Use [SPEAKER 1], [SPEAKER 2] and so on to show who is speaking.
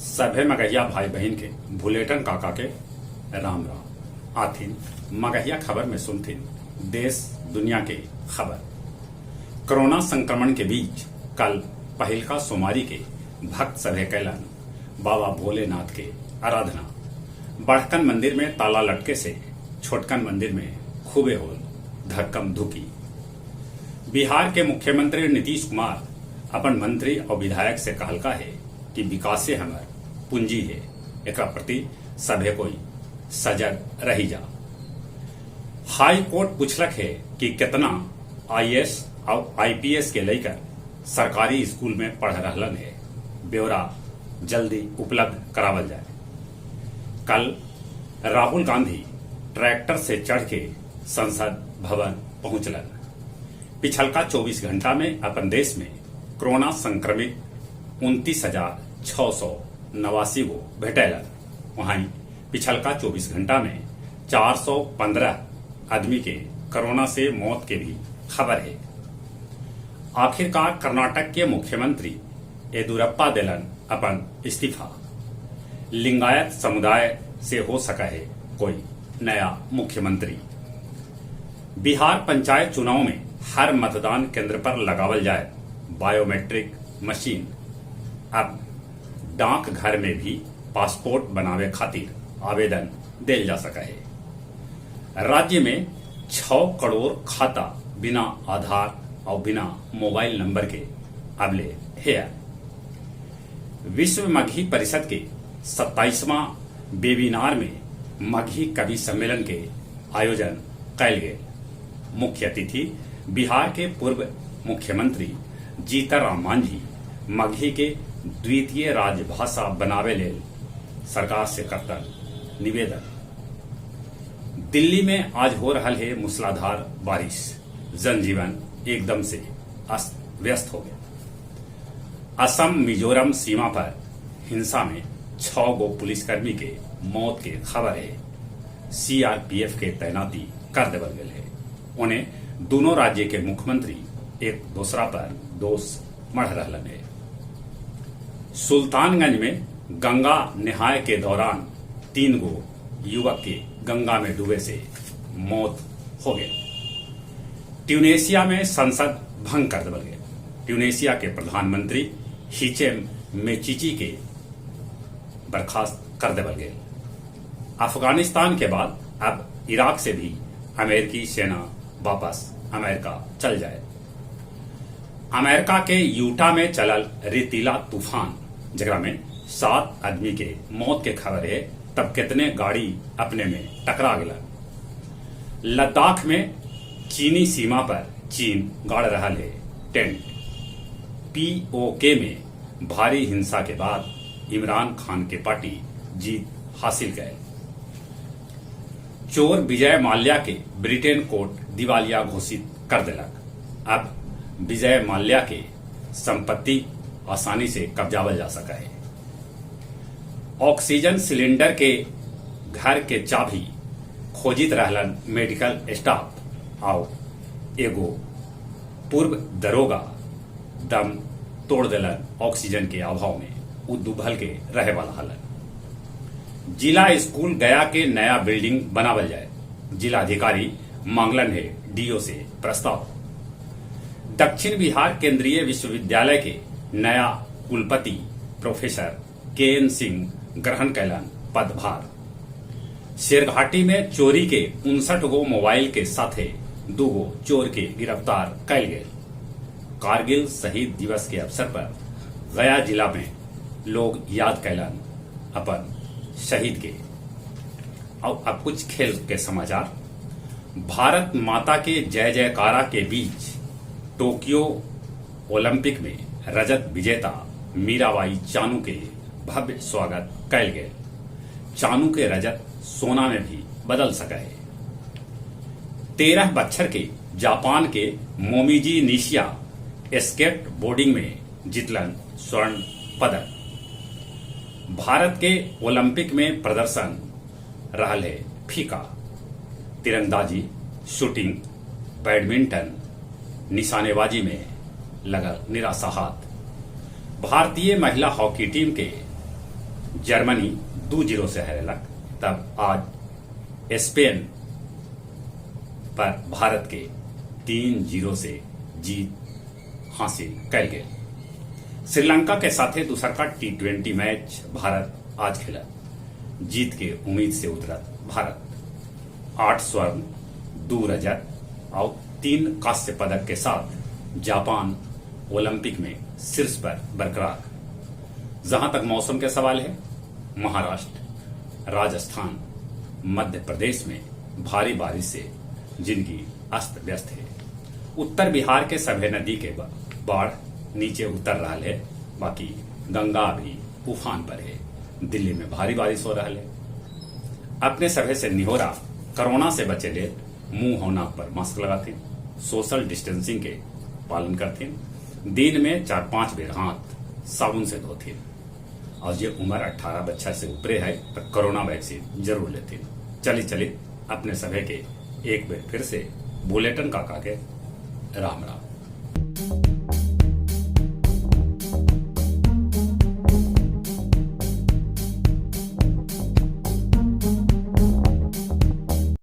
[SPEAKER 1] सभे मगहिया भाई बहिन के भुलेटन काका के राम राम। आथिन मगहिया खबर में सुनथिन देश दुनिया के खबर। कोरोना संक्रमण के बीच कल पहिलका सोमारी के भक्त सभे कैलन बाबा भोलेनाथ के आराधना। बड़कन मंदिर में ताला लटके से छोटकन मंदिर में खूबे होल धक्कम धुकी। बिहार के मुख्यमंत्री नीतीश कुमार अपन मंत्री और विधायक से कहलका है कि विकासे हमर पूंजी है, एकरा प्रति सभे कोई सजग रही जा। हाई कोर्ट पूछलक है कि केतना आईएएस और आईपीएस के लेकर सरकारी स्कूल में पढ़ रहलन है, ब्यौरा जल्दी उपलब्ध करावल जाए। कल राहुल गांधी ट्रैक्टर से चढ़ के संसद भवन पहुंचलन। पिछलका 24 घंटा में अपन देश में कोरोना संक्रमित 29,689 गो भेटैलन। वहीं पिछलका 24 घंटा में 415 आदमी के कोरोना से मौत के भी खबर है। आखिरकार कर्नाटक के मुख्यमंत्री येदियुरप्पा देलन अपन इस्तीफा। लिंगायत समुदाय से हो सका है कोई नया मुख्यमंत्री। बिहार पंचायत चुनाव में हर मतदान केंद्र पर लगावल जाए बायोमेट्रिक मशीन। अब डाकघर में भी पासपोर्ट बनावे खातिर आवेदन देल जा सका है। राज्य में 6 करोड़ खाता बिना आधार और बिना मोबाइल नंबर के अबले है। विश्व मगही परिषद के 27वां वेबिनार में मगही कवि सम्मेलन के आयोजन कैल गेल। मुख्य अतिथि बिहार के पूर्व मुख्यमंत्री जीतन राम मांझी मगही के द्वितीय राजभाषा बनावे लेल सरकार से करतन निवेदन। दिल्ली में आज हो रहा है मूसलाधार बारिश, जनजीवन एकदम से अस्त व्यस्त हो गया। असम मिजोरम सीमा पर हिंसा में 6 गो पुलिसकर्मी के मौत के खबर है। सीआरपीएफ के तैनाती कर देवल गेल है। उन्हें दोनों राज्य के मुख्यमंत्री एक दूसरा पर दोष मढ़ रहलन है। सुल्तानगंज में गंगा नहाय के दौरान 3 गो युवक के गंगा में डूबे से मौत हो गई। ट्यूनेशिया में संसद भंग कर देवल गया। ट्यूनेशिया के प्रधानमंत्री हिचेम मेचिची के बर्खास्त कर देवल गए। अफगानिस्तान के बाद अब इराक से भी अमेरिकी सेना वापस अमेरिका चल जाए। अमेरिका के यूटा में चलल रेतीला तूफान जकरा में 7 आदमी के मौत के खबर है, तब कितने गाड़ी अपने में टकरा गया। लद्दाख में चीनी सीमा पर चीन गाड़ रहा है टेंट। पीओके में भारी हिंसा के बाद इमरान खान के पार्टी जीत हासिल करे। चोर विजय माल्या के ब्रिटेन कोर्ट दिवालिया घोषित कर देलक। अब विजय माल्या के संपत्ति आसानी से कब्जावल जा सका है। ऑक्सीजन सिलेंडर के घर के चाबी खोजित रहलन मेडिकल स्टाफ आओ एगो पूर्व दरोगा दम तोड़ देलन ऑक्सीजन के अभाव में। उ दुभल के रहे वाला हलन। जिला स्कूल गया के नया बिल्डिंग बनावल जाए, जिलाधिकारी मांगलन है do से प्रस्ताव। दक्षिण बिहार केंद्रीय विश्वविद्यालय के नया कुलपति प्रोफेसर के एन सिंह ग्रहण कैलन पदभार। शेरघाटी में चोरी के 59 गो मोबाइल के साथे 2 गो चोर के गिरफ्तार कैल गेल। कारगिल शहीद दिवस के अवसर पर गया जिला में लोग याद कैलन अपन शहीद के। और अब कुछ खेल के समाचार। भारत माता के जय जयकारा के बीच टोक्यो ओलंपिक में रजत विजेता मीराबाई चानू के भव्य स्वागत कैल गेल। चानू के रजत सोना में भी बदल सका है। 13 बच्छर के जापान के मोमिजी निशिया स्केट बोर्डिंग में जीतलन स्वर्ण पदक। भारत के ओलंपिक में प्रदर्शन रहल है फीका। तीरंदाजी, शूटिंग, बैडमिंटन, निशानेबाजी में लगल निराशा हाथ। भारतीय महिला हॉकी टीम के जर्मनी 2-0 से हरेलक, तब आज स्पेन पर भारत के 3-0 से जीत हासिल कयल गेल। श्रीलंका के साथे दूसरका T20 match Bharat आज खेलत। जीत के उम्मीद से उतरत भारत। 8 स्वर्ण, 2 रजत और 3 कांस्य पदक के साथ जापान ओलंपिक में शीर्ष पर बरकरार। जहां तक मौसम के सवाल है, महाराष्ट्र, राजस्थान, मध्य प्रदेश में भारी बारिश से जिंदगी अस्त व्यस्त है। उत्तर बिहार के सभे नदी के बाढ़ नीचे उतर रहा है, बाकी गंगा भी उफान पर है। दिल्ली में भारी बारिश हो रहा है। अपने सभे से निहोरा, कोरोना से बचे ले मुंह और नाक पर मास्क लगाते, सोशल डिस्टेंसिंग के पालन करते, दिन में 4-5 बेर हाथ साबुन से धोते और ये उम्र 18 बच्चा से ऊपरे है तो कोरोना वैक्सीन जरूर लेते। चली चली अपने सभे के एक बेर फिर से बुलेटिन काका के राम राम।